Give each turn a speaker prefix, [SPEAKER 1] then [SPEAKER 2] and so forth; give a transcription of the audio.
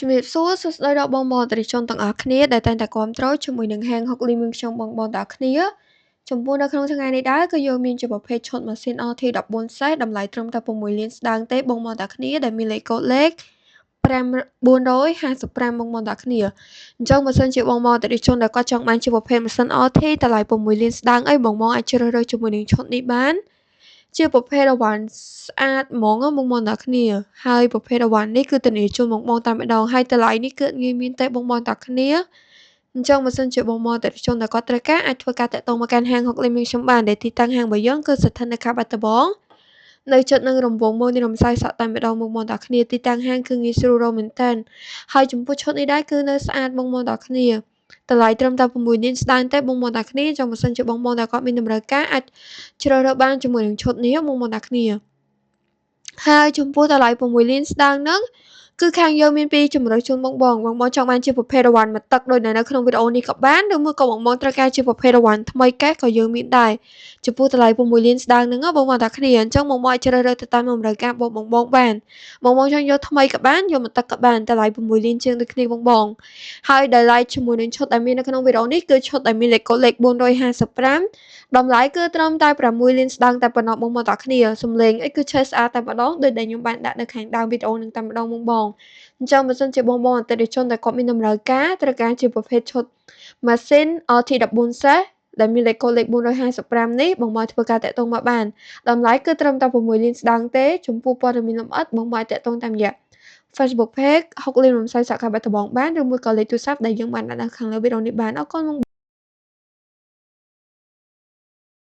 [SPEAKER 1] ជំរាបសួរសួស្តីដល់បងប្អូនអតិថិជនទាំងអស់គ្នាដែលតែងតែគាំទ្រជាមួយនឹងហាងហុកលីមខ្ញុំបងប្អូនទាំងអស់គ្នាចំពោះនៅក្នុងថ្ងៃនេះដែរគឺយើងមានជាប្រភេទឈុតម៉ាស៊ីន RT 14សេសតម្លៃត្រឹមតែ6លានស្ដើងទេបងប្អូនទាំងគ្នាដែលមានលេខកូដលេខ455បងប្អូនទាំងគ្នាអញ្ចឹងបើសិនជាបងប្អូនអតិថិជនដែលគាត់ចង់បានជាប្រភេទម៉ាស៊ីន RT តម្លៃ6លានស្ដើងអីបងប្អូនអាចជ្រើសរើសជាមួយនឹងឈុតនេះបានជាប្រភេទអីវ៉ាន់ស្អាតហ្មងបងប្អូនទាំងគ្នាហើយប្រភេទអីវ៉ាន់នេះគឺធានាជូនបងប្អូនតែម្ដងហើយតម្លៃនេះគឺងាយមានទេបងប្អូនទាំងគ្នាអញ្ចឹងបើសិនជាបងប្អូនអតិថិជនដែលគាត់ត្រូវការអាចធ្វើការតាក់ទងមកកាន់ហាងហុកលីមីខ្ញុំបានដែលទីតាំងហាងរបស់យើងគឺស្ថិតនៅខេត្តបាត់ដំបងនៅជិតនឹងរង្វង់មូលនៃរំសាយសក់តែម្ដងបងប្អូនទាំងគ្នាទីតាំងហាងគឺងាយស្រួលរកមែនតើហើយចំពោះឈុតនេះដែរគឺនៅស្អាតបងប្អូនទាំងគ្នាតម្លៃត្រឹមតែ6លានស្ដើងទេបងប្អូនទាំងគ្នាចង់បើសិនជាបងប្អូនដែលគាត់មានតម្រូវការអាចជ្រើសរើសបានជាមួយនឹងឈុតនេះបងប្អូនទាំងគ្នាហើយចំពោះតម្លៃ6លានស្ដើងហ្នឹងគឺខាងយើងមានពីរជម្រើសជូនបងបងបងបងចង់បានជាប្រភេទរ៉ាវ៉ាន់មួយទឹកដូចនៅក្នុងវីដេអូនេះក៏បានឬមួយក៏បងបងត្រូវការជាប្រភេទរ៉ាវ៉ាន់ថ្មីកេះក៏យើងមានដែរចំពោះតម្លៃ6លានស្ដើងហ្នឹងបងបងតាគ្នាអញ្ចឹងបងបងអាចជ្រើសរើសទៅតាមតម្រូវការបងបងបងបានបងបងចង់យកថ្មីក៏បានយកមួយទឹកក៏បានតម្លៃ6លានជាងដូចគ្នាបងបងហើយតម្លៃជាមួយនឹងឈុតដែលមាននៅក្នុងវីដេអូនេះគឺឈុតដែលមានលេខកូដលេខ455តម្លៃគឺត្រឹមតែ6លានស្ដើងតែប៉ុណ្ណោះបងបងតាគ្នាសំឡេងអីគឺឆេះស្អាតតែម្ដងដូចដែលខ្ញុំបានដាក់នៅខាងដើមវីដេអូនឹងតែម្ដងបងបងអញ្ចឹងបើសិនជាបងបងអតិថិជនដែលគាត់មានតម្រូវការត្រូវការជាប្រភេទឈុតម៉ាស៊ីន RT14 សេសដែលមានលេខកូដលេខ455នេះបងមកធ្វើការតាក់ទងមកបានតម្លៃគឺត្រឹមតែ6លានស្ដើងទេចំពោះព័ត៌មានលម្អិតបងមកតាក់ទងតាមរយៈ Facebook Page ហុកលីនរំសាយសាខាបាត់ដំបងបានឬមួយក៏លេខទូរស័ព្ទដែលយើងបានដាក់នៅខាងលើវីដេអូនេះបានអរគុណបង។